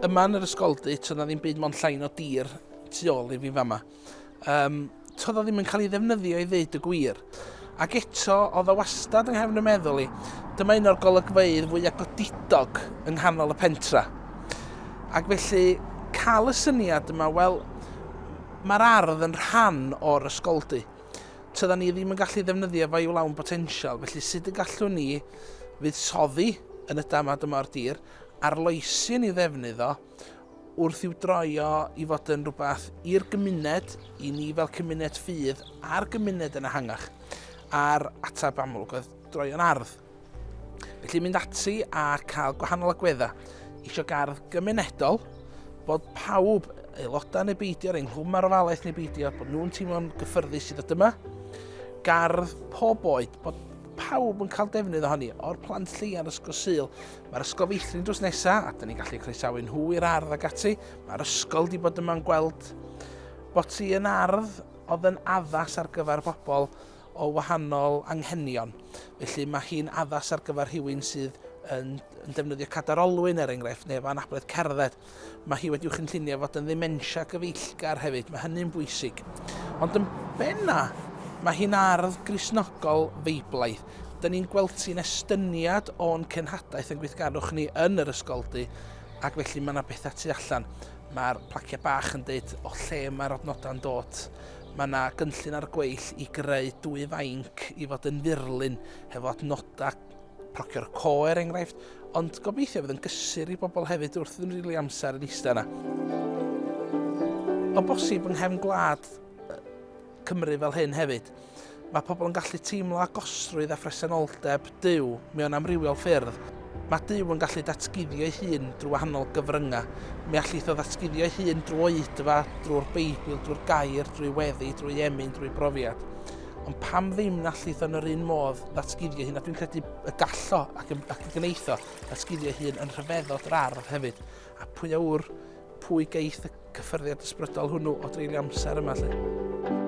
Yma yn yr ysgoldy, toedd na ddim byd mond llain o dir tu ôl i fi fama. Um, toedd o ddim yn cael ei ddefnyddio i ddeud y gwir. Ac eto, oedd o wastad yng nghefn y meddwl i, dyma un o'r golygfeydd fwyaf godidog yng nghanol y pentra. Ac felly, cael y syniad yma, wel, mae'r ardd yn rhan o'r ysgoldy. Tydan ni ddim yn gallu ddefnyddio fo i'w lawn botensial, felly sut y gallwn ni fuddsoddi yn y damad yma o'r dir, arloesi yn ei ddefnydd o, wrth i'w droi o i fod yn rhywbeth i'r gymuned, i ni fel cymuned ffydd a'r gymuned yn ehangach. A'r ateb amlwg oedd droi o'n ardd. Felly mynd ati a cael gwahanol agweddau. Isio gardd gymunedol, bod pawb, aelodau neu beidio, rhain nghlwm ar ofalaeth neu beidio, bod nhw'n teimlo'n gyffyrddus i ddod yma. Gardd pob oed, bod pawb yn cael defnydd ohoni, o'r plant lleia'r ysgol Sul. Mae'r ysgol feithrin drws nesaf, a dyn ni'n gallu croesawu nhw i'r ardd ac ati. Mae'r ysgol wedi bod yma'n gweld bod ti yn ardd oedd yn addas ar gyfer bobl o wahanol anghenion. Felly mae hi'n addas ar gyfer rhywun sydd yn, yn defnyddio cadair olwyn er enghraifft, neu efo anabledd cerdded. Mae hi wedi'w chynllunio fod yn ddementia gyfeillgar hefyd, mae hynny'n bwysig. Ond yn benna, mae hi'n ardd Gristnogol Feiblaidd. Dyna ni'n gweld ti'n estyniad o'n cenhadaeth yn gweithgarwch ni yn yr ysgoldy, ac felly mae yna bethau tu allan. Mae'r placiau bach yn dweud o lle mae'r adnodau'n dod. Mae yna gynllun ar y gweill i greu dwy fainc i fod yn furlun hefo adnodau procio'r co er enghraifft, ond gobeithio fydd yn gysur i bobl hefyd wrth iddyn nhw rili amser yn eistedd yna. O bosib yng nghefn gwlad Cymru fel hyn hefyd, mae pobl yn gallu teimlo agosrwydd a phresenoldeb Duw mewn amrywiol ffyrdd. Mae Duw yn gallu datguddio ei hun drwy wahanol gyfryngau. Mi allith o ddatguddio ei hun drwy oedfa, drwy'r Beibl, drwy'r gair, drwy weddi, drwy emyn, drwy brofiad. Ond pam ddim na allith o'n yr un modd ddatguddio ei hun, a dwi'n credu y gallo ac y, ac y gneitho ddatguddio ei hun yn rhyfeddod yr ardd hefyd. A pwy a ŵyr pwy geith y cyffyrddiad ysbrydol hwnnw o dreulio amser yma. Lle.